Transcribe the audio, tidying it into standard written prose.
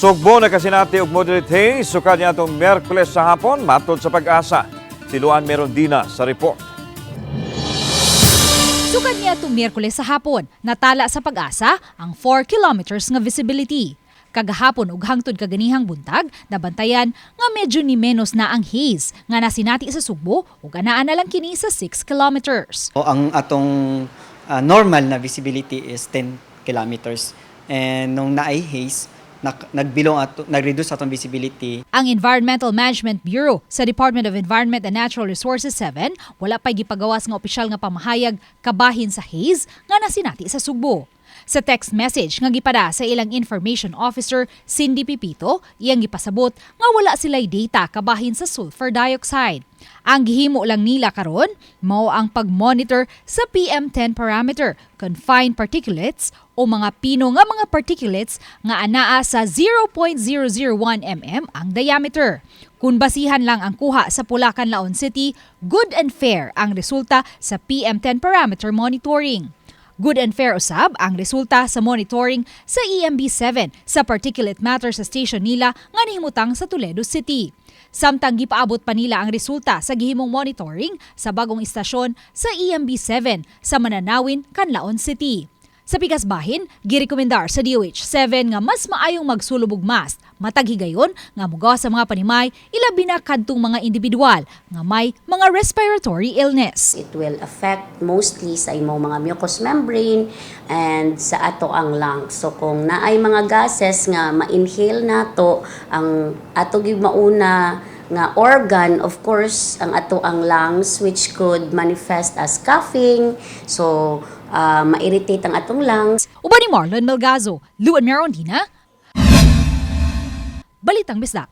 Sugbo nakasinati og moderate haze sukad niadtong Miyerkules sa hapon, matod sa PAGASA. Si Luan Merondina sa report. Sukad niadtong Miyerkules sa hapon, natala sa PAGASA ang 4 kilometers nga visibility. Kagahapon ug hangtod kaganihang buntag, nabantayan nga medyo ni menos na ang haze nga nasinati sa Sugbo ug anaa na lang kini sa 6 kilometers. O, ang atong normal na visibility is 10 kilometers. And nung naay haze, nagbilong ato, nag-reduce atong visibility. Ang Environmental Management Bureau sa Department of Environment and Natural Resources 7 wala pa'y gipagawas nga opisyal nga pamahayag kabahin sa haze nga nasinati sa Sugbo. Sa text message nga gipada sa ilang information officer Cindy Pipito, iyang gipasabot nga wala sila'y data kabahin sa sulfur dioxide. Ang gihimo lang nila karon mao ang pag-monitor sa PM10 parameter, confined particulates o mga pino nga mga particulates nga anaa sa 0.001 mm ang diameter. Kung basihan lang ang kuha sa Pula, Canlaon City, good and fair ang resulta sa PM10 parameter monitoring. Good and fair usab ang resulta sa monitoring sa EMB7 sa particulate matter sa station nila nga nahimutang sa Toledo City. Samtang gipaabot pa nila ang resulta sa gihimong monitoring sa bagong istasyon sa EMB7 sa Mananawin, Canlaon City. Sa pikas bahin, girekomendar sa DOH-7 nga mas maayong magsulob og mask matag higayon nga mugawas sa mga panimay, ilabi na kadtong mga individual nga may mga respiratory illness. It will affect mostly sa imong mga mucous membrane and sa ato ang lungs. So kung naay mga gases nga ma-inhale nato, ang ato gyud mauna nga organ, of course, ang ato ang lungs, which could manifest as coughing. So ma-irritate ang atong lungs. Uban ni Marlon Melgazo, Luan Merondina, Balitang Bisdak.